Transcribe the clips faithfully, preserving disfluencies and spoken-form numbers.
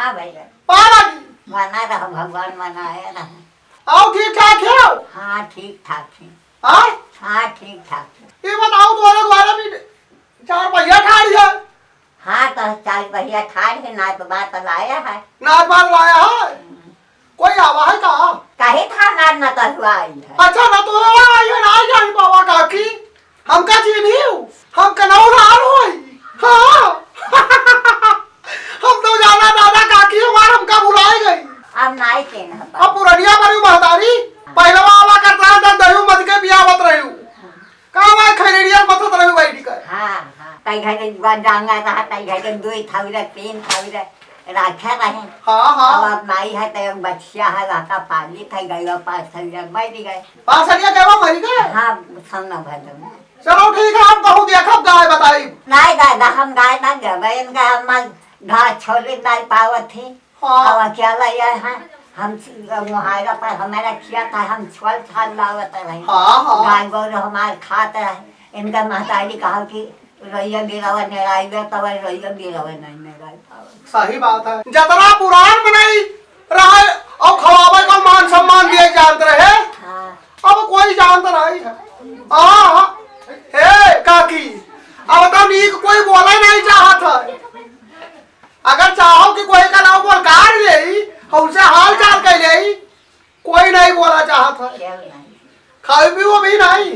हाँ भैया। पाला जी। बना रहा भगवान, बनाए रहा। आओ, ठीक ठाक है? हाँ, ठीक ठाक है। हाँ? हाँ, ठीक ठाक है। ये बताओ, तुम्हारे द्वारा भी चार पहिया ठाड़ी है? हाँ, तो चार पहिया ठाड़ है, नात बात लाया है। नात बात लाया है? हम्म। कोई आवा है का? कहे था ना, न तो हुआ आई है। अच्छा, न तो हुआ आई है, ना जान पावा काकी। हमका चीन्ही हो? हम कनौर आल होई। हाँ। हम तो जाना दादा काकी हमार हमका भुलाए गई। अब नाई चेन है अब पुरनिया बनी महतारी, पहलवा आवा करता है, जब दही मत के पियावत रही हूँ। काम आए खैरेड़िया मथत रही बैठी कर। हाँ, हाँ। तई घर के जुआ जांगा रहा, तई घर के दुई थाउरे, तीन थाउरे राखे रहे। हाँ, हाँ। अब, अब नाई है, तो एक बछिया है, रहता पाली था, गैया पाँच थाउरे बैठ गए। पाँच थाउरे गैया मरी गए? हाँ, सौना भर में। चलो ठीक है, हम कहूँ देखब गाय बताई। नाई दादा, हम गाय ना देबे, इनका हम घास छोले नाई पावत ही। हाँ। अब अकेला ये है, हम स-, मुहायरा पर हमारा किया था, हम छोल छाल लावत रहे। हाँ, हाँ। गाय गोरू हमार खात रहे। इनका महतारी कहा कि रोइया गिरावा नेराई गया, तब रोइया गिरावा नहीं नेराई पावत। सही बात है। जतना पुरान मनई रहे और खवावे का मान सम्मान दिए जानत रहे। हाँ। अब कोई जानत नहीं है। हाँ, हाँ। हे काकी, अब तो नीक कोई बोले नहीं चाहत है। अगर चाहो कि कोई का नाम बोल कार ले, हमसे हाल चाल कर ले, कोई नहीं बोला चाहत है। केहू नहीं। खाई पीओ भी नहीं।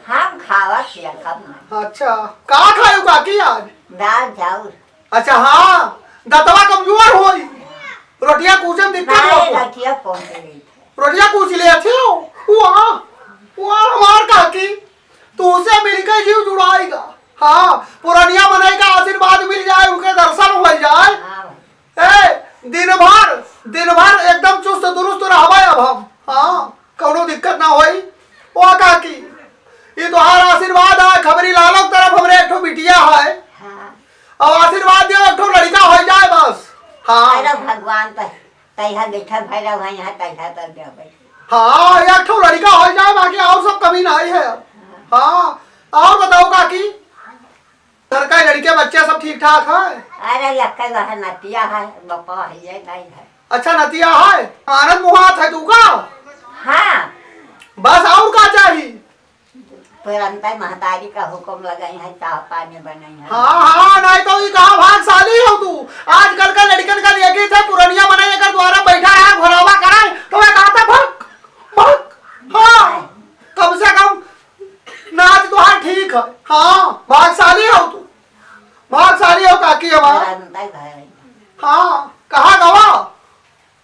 हम खावा पिया कब नहीं। अच्छा, का खायू काकी आज? दाल चाउर। अच्छा, हाँ, दतवा कमजोर होई, रोटिया कूचे में दिक्कत नहीं, हो। रोटिया कौन से लेत है? रोटिया कूच लेत हो। वाह, वाह, हमार काकी, तू से मिलके जीव जुड़ाएगा। हाँ, पुरनिया मनई का आशीर्वाद मिल जाए, उनके दर्शन हो जाए। हाँ भाई। ए, दिन भर, दिन भर एकदम चुस्त दुरुस्त रहबे अब हम। हाँ, कौनो दिक्कत ना होई। ओ काकी, ये तोहार आशीर्वाद है, खबरी लालो तरफ हमरे एक ठो बिटिया है। हाँ। अब आशीर्वाद दियो, एक ठो लड़का हो जाए बस। हाँ। अरे भगवान तो तैहा देखा भैरव है यहाँ, तैहा तो देवे। हाँ, एक ठो लड़का हो जाए, बाकी और सब कमी नहीं है। हाँ, और बताओ काकी, घर का लड़के बच्चे सब ठीक ठाक है? अरे, यक्के वह नतिया है, बपा है, ये नहीं है। अच्छा, नतिया है, आनंद मुहात है तू का? हाँ। बस और का चाही? तुरंते महतारी का हुक्म लगई है, चाह पानी बनई है। हाँ, हाँ, नहीं तो ई कहाँ भागशाली हो तू। आजकल का लड़कन का लेके थे पुरनिया मनई एकर द्वारा बैठा रहा, घोरावा कराए, तो मैं कहा था, "भक, भक।" हाँ, कम से कम नाच तो हाँ ठीक है। हाँ, भागशाली हो तू, भागशाली हो काकी हमार। तुरंते घर। हाँ, कहाँ गवा?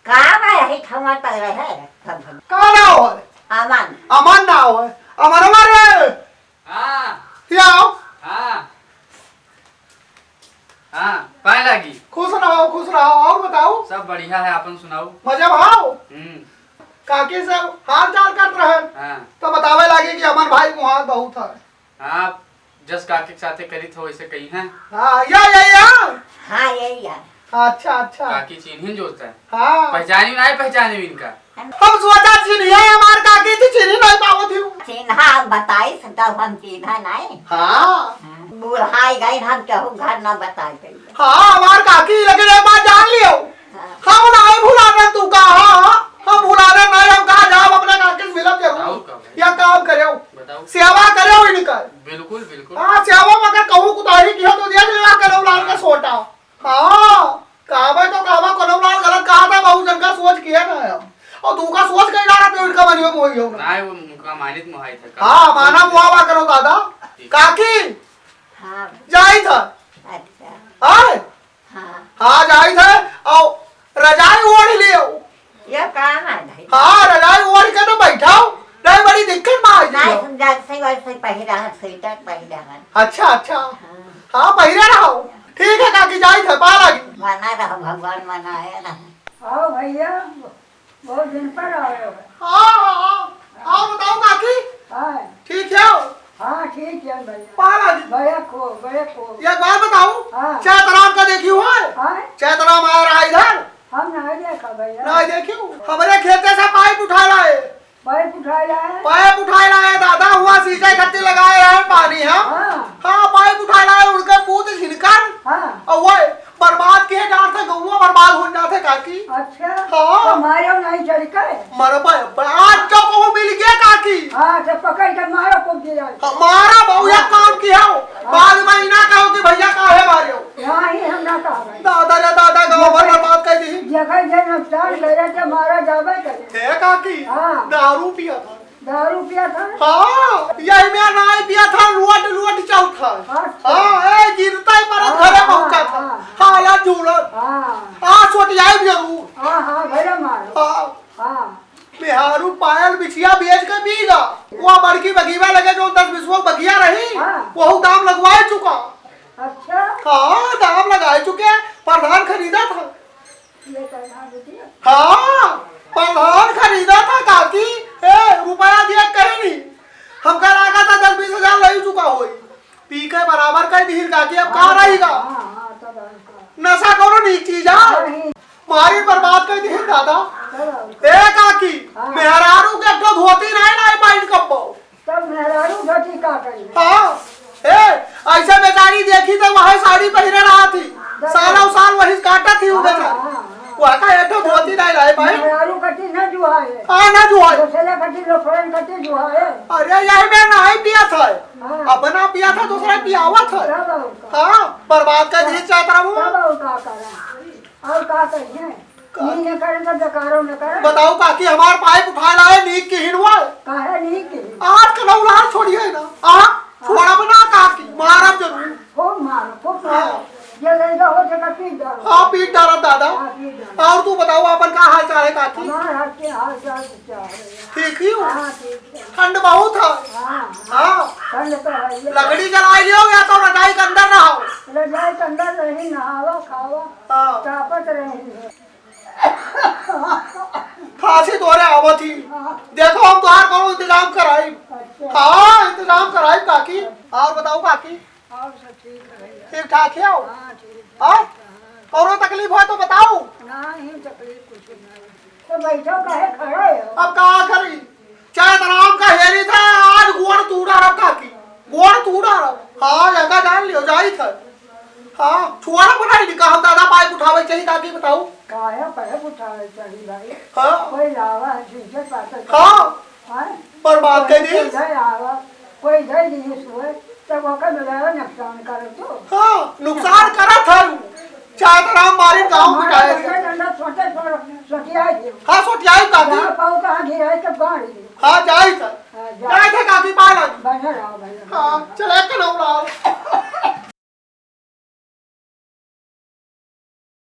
का बा, यही ठमा तक रहे, सब हम। का नाव है? अमन। अमन नाव है। अमनवा रे। हाँ। ये आओ। हाँ। हाँ, पाए लागी। खुश रहो, खुश रहो। और बताओ? सब बढ़िया है, आपन सुनाओ। मजा में आओ। हम्म। काकी से हाल चाल करत रहे। हाँ। तो बतावे लागी कि अमन भाई मुहात बहुत है। हाँ, जस काकी के साथे करित हो, वैसे कही है। हाँ, या, या, या। हाँ, यही है। अच्छा, अच्छा। काकी चिन्हिन जोत है। हाँ। पहचानी नहीं, पहचानी इनका। हम सोचा चिन्हिया हमार काकी थी, चिन्ही नहीं पावत ही। चिन्हा बताई से तब हम चिन्हा नहीं। हाँ। हाँ, बुढ़ाई गई, हम केहू घर न बताई गई। हाँ, हमार काकी, लेकिन एक बात जान लियो, हाँ। हम नहीं भुलाना तू का, हाँ, हाँ, हम भुलाना नहीं, हम कहाँ जाब, अपने काकी से मिलब जरूर। और का भाई? या काम करेउ, बताओ। सेवा करेउ इनकर। बिल्कुल, बिल्कुल। हाँ, सेवा में अगर कहूँ कुताही की हो तो देख लेवा करेउ लाल का हाँ। सोटा। हाँ, कहबे तो कहबा, करेउ लाल गलत कहा था, बहुत जन का सोच किया ना है। और तू का सोच कहीं डाला तो इनका मनियो में वही होगा। ना, वो उनका मानित मुहाई था। हाँ, माना मुहावा करो दादा। ठीक। काकी, हाँ। जाई था। अच्छा। हाँ? हाँ। हाँ, जाई थे, और रजाई ओढ़ लियो। ये काम है भाई। हाँ, रजाई ओढ़ के तो बैठाओ। नहीं, बड़ी दिक्कत में आ नहीं, जाओ। हम जैसे वैसे पहिरा है, स्वेटर पहिरा है। अच्छा, अच्छा। हाँ। हाँ, पहिरा रहो। ठीक है काकी, जाई थे, पा लागी। बना रहो, भगवान बनाए रहो। आओ भैया, बहुत दिन पर आए हो। हाँ, हाँ, हाँ। और बताओ काकी? हाँ। ठीक है? हाँ, ठीक है भैया। पाला जी। भैया को, भैया को। एक बात बताओ, हाँ। चैतराम का देखी हुआ है? हाँ। चैतराम आ रहा है इधर? हम नहीं देखा भैया। नहीं देखी हूँ। हमारे खेते से पाइप उठा लाए। पाइप उठा लाए? पाइप उठा लाए, दादा हुआ सींचाई खत्ती लगाए रहे पानी, हाँ? हाँ। हाँ, पाइप उठा लाए, उनके पूत छिनकर। हाँ। और वो बर्बाद किए डार से गौवा बाल हो जाते काकी। अच्छा। हाँ। तो मारो नहीं चढ़ के। मरबा, आज जो को मिल गया काकी। हाँ, तो पकड़ के मारो खूब दिया। हाँ, मारा बाबू, एक हाँ। काम किया हो। हाँ। बाद में इना कहो कि भैया काहे मारे हो। नहीं, हम ना कहा भाई। दादा रे दादा, गाँव भर में बात कह दी। जगह जे नुकसान करे तो मारा जाबे करे। हे काकी, हाँ। दारू पिया था। दारू पिया था? हाँ, यही में नाई पिया था, लोट लोट चल था। अच्छा। हाँ, ए, गिरता ही मरत हाँ, घरे हाँ, पहुंचा था। हाँ। हाला झूलत। हाँ। आ, सोटियाई भी जरूर। हाँ, हाँ, भले मारो। हाँ। हाँ। मेहारू पायल बिछिया बेच के पी गा। वो बड़की बगीवा लगे जो दस बीस वो बगिया रही, हाँ। वहू दाम लगवाए चुका। अच्छा। हाँ, दाम लगाए चुके, प्रधान खरीदा था। ये तो ना बुझिए। हाँ, प्रधान खरीदा था काकी, ए, रुपया दिया कहीं नहीं। हमका लागा था दस बीस हजार ले चुका होई। पी के बराबर कर दीहिन काकी, अब का हाँ, रही गा? हाँ, हाँ, तब और का। नशा करो नीक चीज है। नहीं। मारी बर्बाद कर दीहिन दादा। तब और का। ए काकी, हाँ। मेहरारू के एक ठो धोती नहीं लाई पाइन कब्बो। तब मेहरारू धोती का करी? हाँ, ए, ऐसे बेचारी देखी तो वही साड़ी पहिरे रहा थी, सालों साल वही काटा थी वो हाँ, बेचारी। हाँ, हाँ। वहाँ का एक ठो धोती नहीं लाई पाइन। मेहरारू कटी ना जुआए। हाँ, ना जुआए। दूसरे कटी, लोफरन कटी जुआए। अरे, यही में नहीं पिया था। हाँ। अपना पिया था, दूसरा पियावा था। तब और का। हाँ, बर्बाद कर दी चाहत रहा हूँ। तब और का करा? और का करिए? का? नीक न करे तो बेकारो न करे। बताओ काकी, हमार पाइप उठाए लाए, नीक किहिन हुआ। काहे नीक किहिन? आज के नौलार छोड़िए ना। आ, हाँ। छोड़ा बना काकी, मारब जरूर। खूब मारो, खूब मारो। हाँ। जे लइका हो सके पीट डारो। हाँ, पीट डारब दादा। हाँ, पीट डारो। और तू बताओ, अपन का हाल चाल है काकी? हमार हाल के हाल चाल तो क्या है? ठीक ही हो? हाँ, ठीक है। ठंड बहुत है। हाँ, हाँ। हाँ। ठंड तो है ही। लकड़ी जलाई लियो या तो रजाई के अंदर रहो। रजाई के अंदर रही, नहावा, खावा, हाँ। तापत रही है। खांसी तोरे आवत ही। हाँ। देखो, हम तोहार कोनो इंतजाम कराई। अच्छा। हाँ, इंतजाम कराई काकी। और बताओ काकी। और सब ठीक है भैया। ठीक ठाक है हो? हाँ, ठीक है। हाँ? हाँ। कौनो तकलीफ हो तो बताओ। नहीं, तकलीफ कुछ नहीं। तो बैठो, काहे खड़े हो? अब का करी? चाहे तो राम का हेरी था, आज गोड़ तूड़ा रखा की। गोड़ तूड़ा रहा। हाँ, जगह जान लियो, जाई था। हाँ, छोड़ा बनाई नहीं, कहा दादा पाइप उठावे चाहिए, काकी बताओ। काहे पाइप उठावे चाहिए भाई? हाँ। कोई लावा है, जिनसे पाते हाँ। हाँ? बर्बाद कर दी। कोई दे आवा, कोई दे दी सुए, तब ओकर मिलावा नुकसान करे तो। हाँ, नुकसान करत है। चाहे तो राम मारी गाँव हमारा मिटाए बच्चा दिया। डंडा छोटे छोटे सोटिया दियो। हाँ, सोटियाई काकी। जहाँ पाओ तहाँ गिराए के बांध दियो। हाँ, जाई था। हाँ, जा। जाई था काकी, पाए लागी। बढ़िया रहो, बढ़िया रहो। हाँ, चले के ना उड़ाओ।